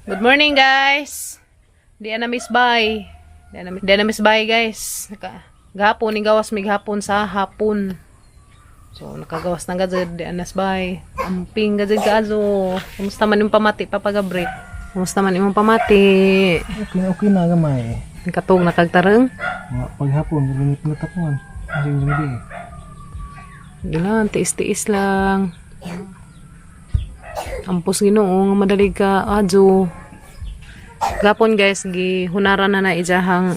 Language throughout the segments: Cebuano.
Good morning, guys. Di na miss bye. Di na miss bye, guys. Naka gahapon ni gawas mig hapon sa hapon. So nakagawas na gazed di anas bye. Amping gazed kaazo. Kumusta man imong pamati, Papa Gabriel? Kumusta man imong pamati? Okay na gamay. Katog na kagtareng? Mga paghapon, limit na tapuan. Kasi yung gabi eh. Di lang, tiis-tiis lang. Ampos Ginoo nga madali ka adyo. Gapon, guys, gihunaran na na ijahang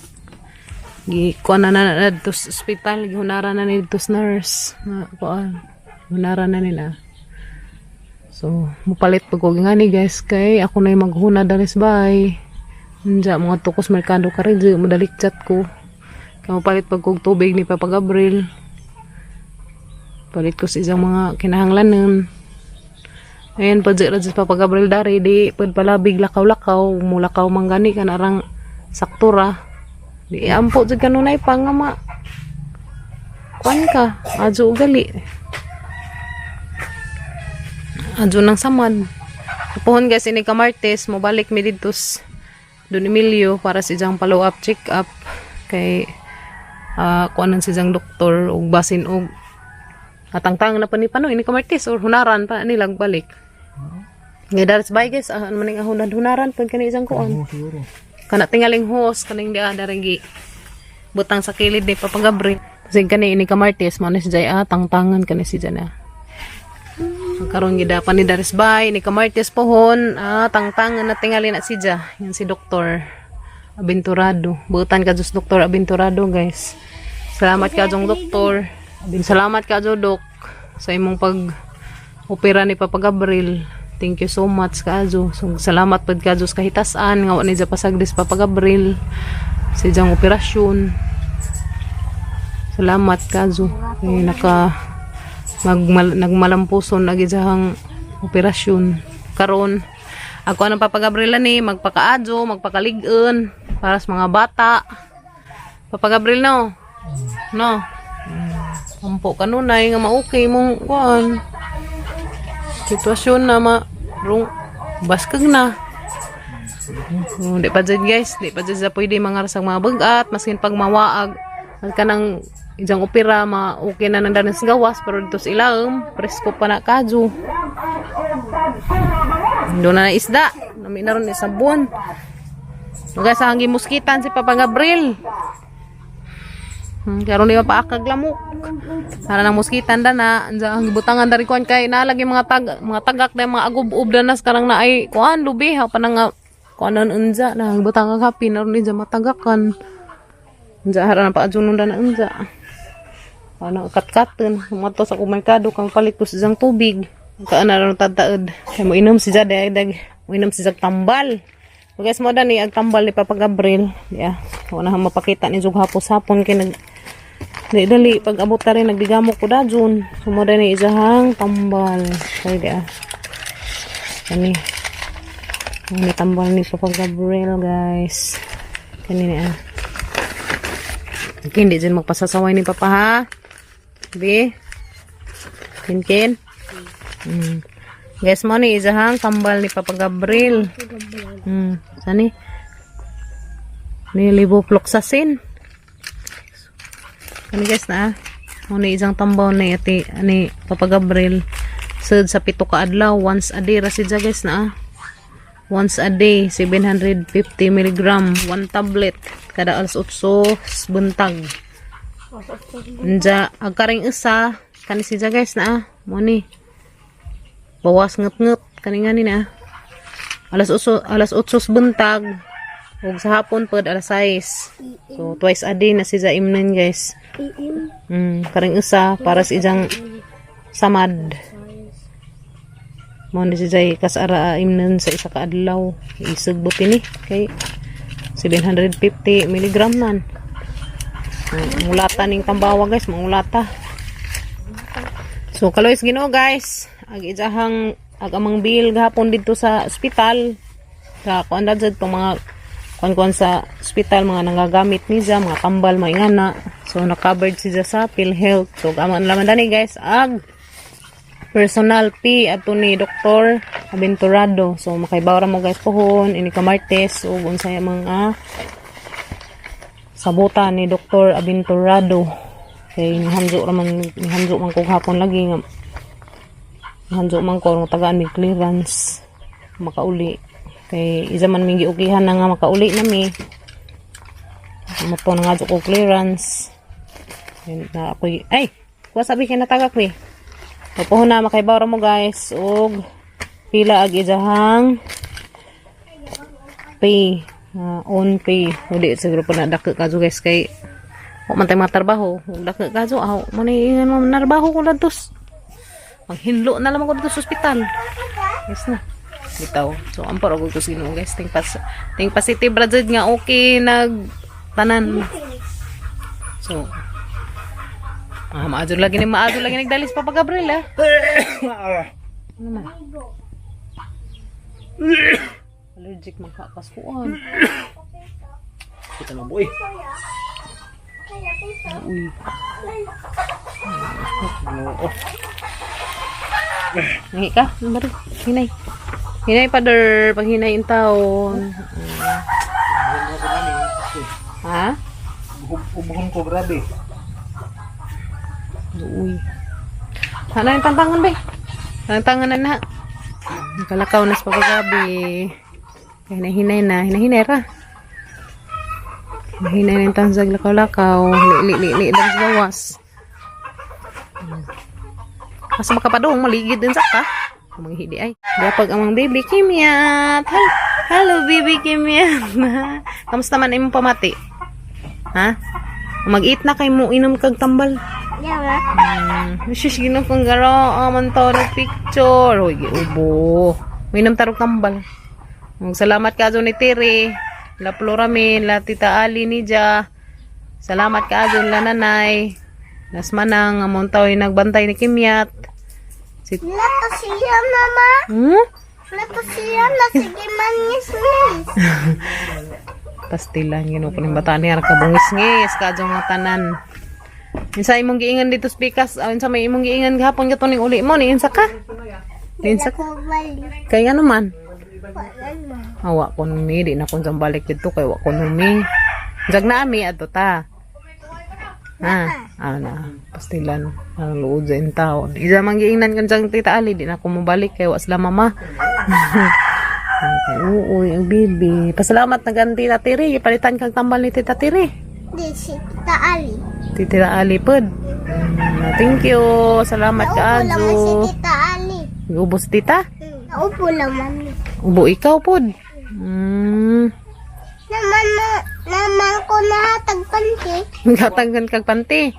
gi kuan na na na dito sa ospital, gihunaran na ni dito sa nurse. Nga kuan. Hunaran na nila. So, mupalit pag ko ngani, guys, kay ako na maghuna dalis bay. Unja mga tukos merkado ka rin, madalik chat ko. Kay mupalit pag kog tubig ni Papa Gabriel. Palit ko sa isang mga kinahanglanon. Ayan, pag ra sa Papa Gabriel dari, di pud palabig lakaw-lakaw, mulakaw man gani ka narang saktura. Di ampo jud kanunay pa nga ma kuan ka, adyo ugali. Adyo nang samad. Puhon, guys, ini ka Martes, mobalik mi didto sa Don Emilio para sa iyang follow up check up kay kuanan si iyang doktor ug basin og atangtang na pa ni pano ini ka Martes or hunaran pa nilang balik. Nga daras bye, guys, ano man ning hunaran pag kani isang kuan. Oo, siguro. Kana tingaling hose kaning dia daragi butang sa kilid ni Papa Gabriel. Kasi kani ini ka Martes mo na si Jay tangtangan kani si Jana. Karon gida pa ni Daris bay ni ka Martes pohon tangtangan na tingali na si Ja. Yan si Doktor Aventurado. Butan ka Diyos, Doktor Aventurado, guys. Salamat ka jong doktor. Salamat ka jo dok sa imong pag opera ni Papa Gabriel. Thank you so much kaayo. So, salamat pud ka Diyos kahitasan nga wa ni pasagdis Papa Gabriel sa iyang operasyon. Salamat kaayo. Kay naka nagmalampuson agi iyang operasyon. Karon ako anang Papa Gabriel ni magpakaadyo, magpakalig-on para sa mga bata. Papa Gabriel, no? No. Ampo kanunay nga ma-okay mong kuan. Sitwasyon na ma rung baskag na. Di pa dyan, guys, di pa dyan sa pwede mga rasang mga bagat, maskin pag mawaag, ang kanang isang opera, ma okay na nang danis gawas, pero dito sa ilaom, presko pa na kadyo. Doon na na isda, nami na ron isang buwan. So guys, ang gimuskitan si Papa Gabriel. Karon di pa paakag lamok. Para nang muskitan da na, andiyan ang gibutangan dari kuan kay nalagi mga tagak na mga agub-ub da na sekarang na ay kuan lubi ha pa na nga kuan nan unja na gibutangan happy na ron unja matagakan. Unja hara na paadyonon da na unja. Ano katkaten mato sa merkado kang palit ko sa isang tubig. Kaan na ron tataod. Kay mo inom si Jade ay dag mo inom si Jag tambal. So guys, mo ni ag tambal ni Papa Gabriel. Yeah. Wala na mapakita ni Jug hapos-hapon kay nag dali dali pag abot ta rin nagdigamok ko dajon. So mo ni isahang tambal. Kay di ah. Kani. Ang tambal ni Papa Gabriel, guys. Kani ni ah. Okay, hindi dyan magpasasaway ni Papa ha. Bi. Kin kin. Guys, mo ni isahang tambal ni Papa Gabriel. Sani? Ni levofloxacin. Kani, guys, na. Mo ni isang tambaw ni ati ani Papa Gabriel. Sud sa 7 ka adlaw, once a day ra siya, guys, na. Once a day, 750 milligram, one tablet kada alas 8 buntag. Nja, ag karing isa, kani siya, guys, na. Mo ni. Bawas ngut-ngut kani nga ni na. Alas 8, alas 8 buntag ug sa hapon pod alas 6. So twice a day na siya imnon, guys. Karing isa para sa iyang samad. Mo ni si Jay kasara imnon sa isa ka adlaw. Isugbo ni kay 750 milligram nan. Mangulata ning tambawa, guys, mangulata. So kaloys Ginoo, guys, ag ijahang ag amang bill gahapon didto sa ospital. Sa kuan na jud pang mga kuan-kuan sa ospital, mga nanggagamit niya, mga tambal, mga ingana. So na-covered siya sa PhilHealth. So amo laman dani, guys, ag Personal P ato ni Dr. Aventurado. So makaibaw ra mo, guys, pohon ini ka Martes ug unsay mga sabutan ni Dr. Aventurado. Kay nihanjo ra man, nihanjo man kog hapon lagi nga nihanjo man ko nga tagaan mig clearance makauli kay isa man ming giukihan na nga makauli na mi mo na nga ko clearance. Ayun na ako, ay kuha sabi kay natagak mi. So, pohon na makaibaw ra mo, guys, og pila ag ijahang pay, on pay. Uli siguro po na dako kadto, guys, kay wa man tay mga trabaho. Ug dako kadto aw mo ni ingan mo narbaho ko ladtos. Maghinlo na lamang ko dito sa ospital. Yes na. Bitaw. So ampar og ko sino, guys, ting positive ra jud nga okay nag tanan. So maadyo lagi nagdalis Papa Gabriel ah. Ano man? Allergic man ka kaskuan. Kita na boy. Uy. Oo. Nangi ka? Ano? Hinay. Hinay pa der. Pag hinay in taon. Ha? Ubuhon ko grabe. Uy. Ano yung tantangan ba? Tantangan na na. Kalakaw na sa papagabi. Hinay-hinay na. Hinay-hinay ra. Hinay na yung tansag lakaw-lakaw. Li, li, li, li. Dari sa gawas. Asa makapadong, maligid din sa ka. Mga hidi ay. Diapag amang baby Kimyat. Hello, baby Kimyat. Kamusta man imong pamati? Ha? Mag-eat na kay mo, inom kag tambal. Shush, ginoo kong garo. Ah, man to picture. Hoy, giubo. Minom tarog tambal. Salamat ka ni Tiri. La Floramin, la Tita Ali ni Ja. Salamat ka la nanay. Las manang among tao'y nagbantay ni Kimyat. Si Lato siya, mama. Hmm? Lato siya na sige manis nis. Pastilan ginoo ko ning bata niya kabungis-ngis kadyo nga tanan. Insa imong giingan dito speakers? Ah, unsa may imong giingan gahapon kato ning uli mo ni insa ka? Ni insa ka? Ko balik. Kay ano man? Wala na. Awa ko numi, di na kon balik dito kay wa ko numi. Jag na ami adto ta. Ha, ana, pastilan ang luod sa taon. Isa man giingnan kan sang Tita Ali, di na ko mobalik kay wa sila mama. Uy, ang bibi. Pasalamat na gan Tita Tiri. Palitan kang tambal ni Tita Tiri. Di si Tita Ali. Tita Ali pod. Thank you. Salamat ka, Naupo naman si Ajo. Tita Ali. Ubos, Tita. Naupo naman. Ubo ikaw pod. Naman mo, naman ko nahatag panty. Hatagan kag panty.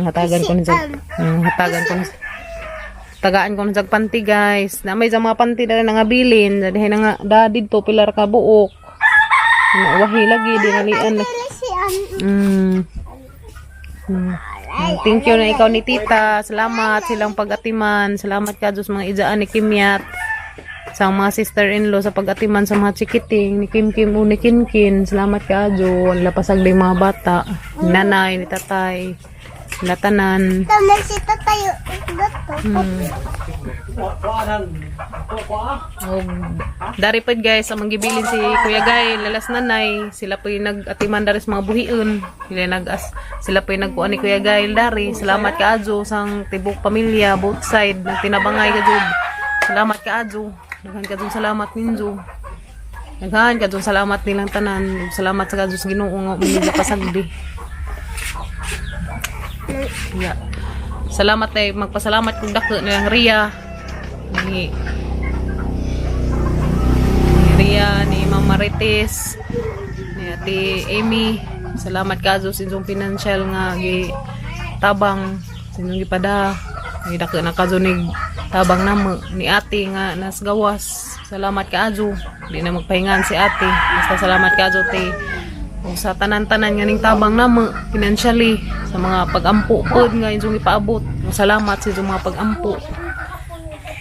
Hatagan ko ni hatagan ko ni tagaan ko ni sa panty, guys. Na may sa mga panty dali nga bilin, dali na nga da didto pila ra ka buok. Na wahi lagi dinalian. Dili si An. Thank you na ikaw ni Tita. Salamat silang pag-atiman. Salamat ka Diyos mga ijaan ni Kimyat. Sa mga sister-in-law sa pag-atiman sa mga chikiting ni Kim Kim o ni Kin Kin. Salamat ka Diyos. Ang lapasag din mga bata. Ni nanay, ni tatay. Latanan. Taman si Tatayo. Gato. Og dari pod, guys, ang gibilin si Kuya Gay, lalas nanay, sila po yung nag-atiman dari sa mga buhion. Sila nag as sila po yung nagkuan ni Kuya Gay dari. Salamat ka Ajo sang tibok pamilya both side nagtinabangay ka jud. Salamat ka Ajo. Daghan ka jud salamat ninyo. Daghan ka jud salamat nilang tanan. Ug salamat sa kadyo sa Ginoo nga uminig pasagdi. Yeah. Salamat ay magpasalamat kung dako nilang Ria ni Ria, ni Ma'am Marites, ni Ate Amy. Salamat ka sa inyong financial nga gi tabang sa inyong gipada. Ni dako na kazo ni tabang namo ni Ate nga nas gawas. Salamat ka Ajo. Di na magpahingan si Ate. Basta salamat ka Ajo te. O sa tanan-tanan nga ning tabang namo financially sa mga pag-ampo pod nga inyong ipaabot. Salamat sa inyong mga pag-ampo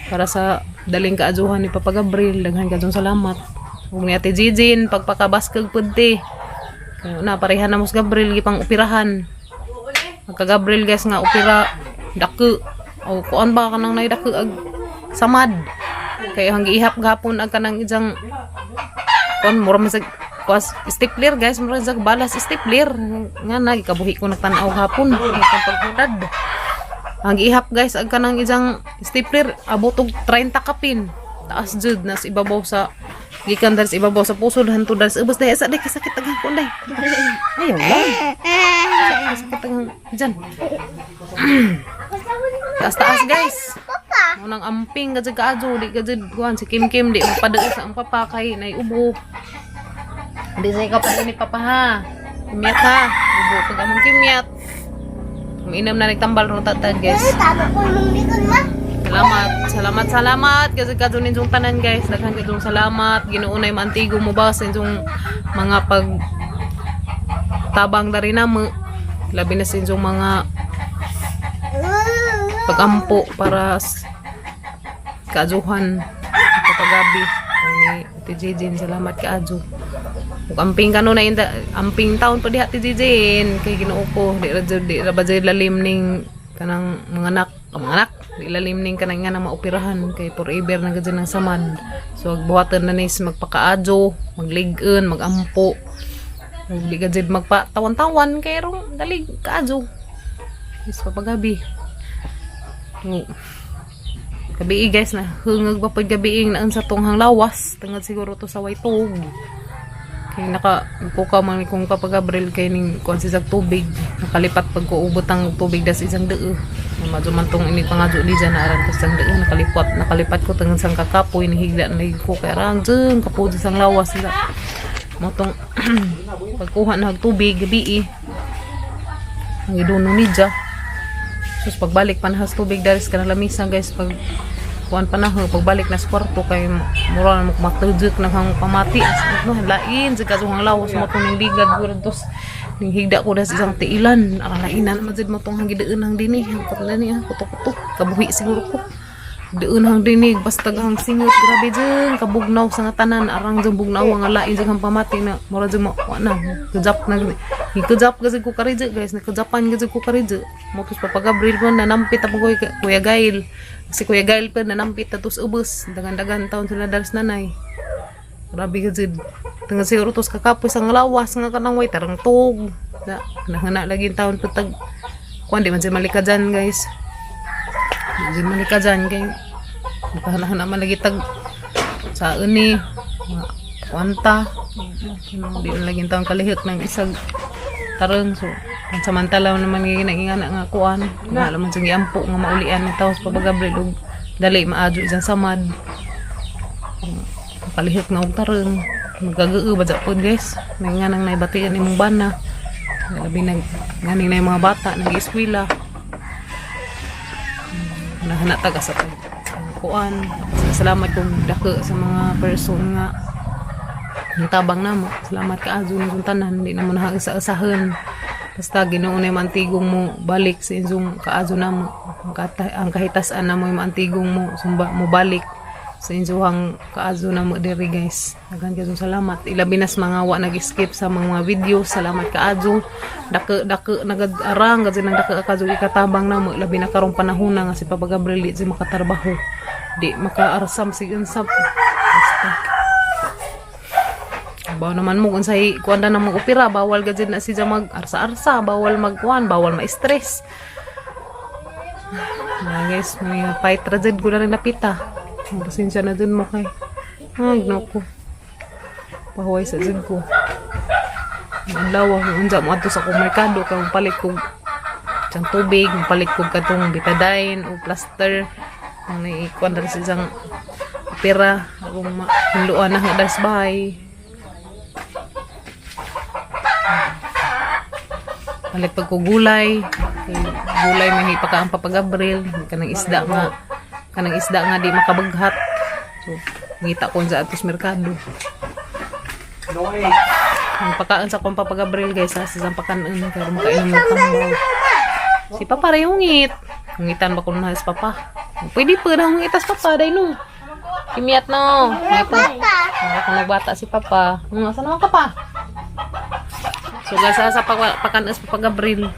para sa daling kaajuhan ni Papa Gabriel. Daghan kadtong salamat ug ni Ate Jijin pagpakabaskag pud te. Kaya na pareha na mo sa Gabriel gipang operahan. Magka Gabriel, guys, nga opera dako. O kuan ba kanang naidako ag samad. Kay ang giihap gapon ag kanang isang kuan mura man sa kuas stapler guys, mura sa balas stapler nga na gikabuhi ko nagtan-aw gapon pagpagputad. Ang giihap guys ag kanang isang stapler abot og 30 kapin. Taas jud nas ibabaw sa gikan dal sa ibabaw sa pusod hantud dal sa ubos dahil sa day kasakit ang kuan day. Ayaw lang. Sakit ang dyan. Taas taas guys. Unang amping gajud kaadyo di gajud kuan si Kim Kim di mapadao sa ang papa kay nay ubo. Di sa ikaw pa ni papa ha. Kimyat ha. Ubo pag among kimyat. Umiinom na nagtambal ro tatad guys. Tama ko nung likod ma. Salamat, salamat, salamat. Kasi kadto ninyong tanan guys. Daghan kayong salamat. Ginoo na maantigo mo ba sa inyong mga pag tabang dari namo. Labi na sa inyong mga pagampo para kaajuhan pagabi ni Ate Jejin. Salamat kaadyo. Ug amping kano na inda, amping taon pa diha Ate Jejin kay Ginoo ko di ra jud di ra ba jud lalim ning kanang mga anak di lalim ning kanang nga na maoperahan kay forever na gud ang samad. So buhatan na nis magpakaadyo, maglig-on, magampo. Ug di ka jud magpatawan-tawan kay rong dalig kaadyo. Is papagabi. So, gabi guys na hungag pa pag gabi na sa tunghang lawas tungod siguro to sa waytog kay naka kuka man kung Papa Gabriel kay ning kuan si sag tubig nakalipat pag kuubot ang tubig das isang deo madyo man tong ini pangadyo di dyan naaran ko isang deo nakalipat nakalipat ko tungod sang kakapoy nihigda na ko kay rang dyan kapoy sang lawas nila mo tong pagkuha na og tubig gabi ang iduno ni dya. Sus pagbalik panahas tubig daris ka na lamisa guys pag kuan panahon pagbalik na sa kwarto kay mura na mo matudjok na kang pamati as no lain sa kasuhang lawas mo tong ning ligad gud tos ning higda ko das isang tiilan aran lainan man jud mo tong hanggideun hang dinhi hangkot na ni kuto-kuto kabuhi siguro ko deun hang dinig basta hang singot grabe jud kabugnaw sa nga tanan arang jud bugnaw nga lain jud hang pamati na mura jud mo wa na kujap na kujap kasi ko karidyo guys nagkujapan kasi ko karidyo mo tos Papa Gabriel ko nanampit ako ko Kuya Gail si Kuya Gail pa nanampit tatos ubos dagan-dagan taon sila dalas nanay grabe ka jud tungod siguro tos kakapoy sa nga lawas nga kanang way tarang tug na nahana lagi taon patag kuan di man jud malika dyan guys. Di man ka dyan kay makahana man lagi tag sa ni mga kwanta di man lagi taon kalihok ng isang tarong so ang samantala naman ngay nga nga kuan kung alam man siyang giampo nga maulian ni taos pa Gabriel og dali maadyo isang samad kalihok na og tarong magagao ba dya pod guys may nga nang naibatian imong bana labi nag nganing na yung mga bata nag-eskwela nahana taga sa kuan. Salamat kung dako sa mga person nga ang tabang namo. Salamat ka azo ng tanan di namo sa usahan. Basta Ginoo na mantigong mo balik sa inyong kaazo namo. Ang kahitasan namo yung mantigong mo sumba mo balik sa inyong kaazo namo diri guys. Daghan kayong salamat. Ilabi nas mga wa nag-skip sa mga video. Salamat kaazo. Dako dako nagad-arang kasi nang dako kaazo ikatabang namo. Labi na karong panahon na nga si Papa Gabriel di siya makatrabaho. Di makaarsam sig unsap. Basta. Bawa naman mo kung say kuan na mag opera bawal gajud na siya mag arsa-arsa, bawal magkuan, bawal ma-stress. Na guys, may fight ra jud ko na rin napita. Pasensya na dun mo kay. Ay, ko. Pahuway sa jud ko. Adlaw unsa mo adto sa akong merkado kay palit kog isang tubig, palit kog katong betadine o plaster. Ang naikuan dali sa isang opera akong mahinluan na nga sa bahay. Palit pag ko gulay. Kay gulay may pa ang Papa Gabriel, kanang isda nga di makabaghat. So, ngita ko sa atos merkado. Ang pakaon sa akong Papa Gabriel guys, ha, sa isang pakanon kay makainom ng tambaw. Si Papa ray hungit. Hungitan ba ko na sa Papa? Pwede pa na hungitas Papa day no. Kimiyat no. Ngita. Ako nagbata si Papa. Nga saan naman ka pa? So guys, sa pakanas Papa Gabriel.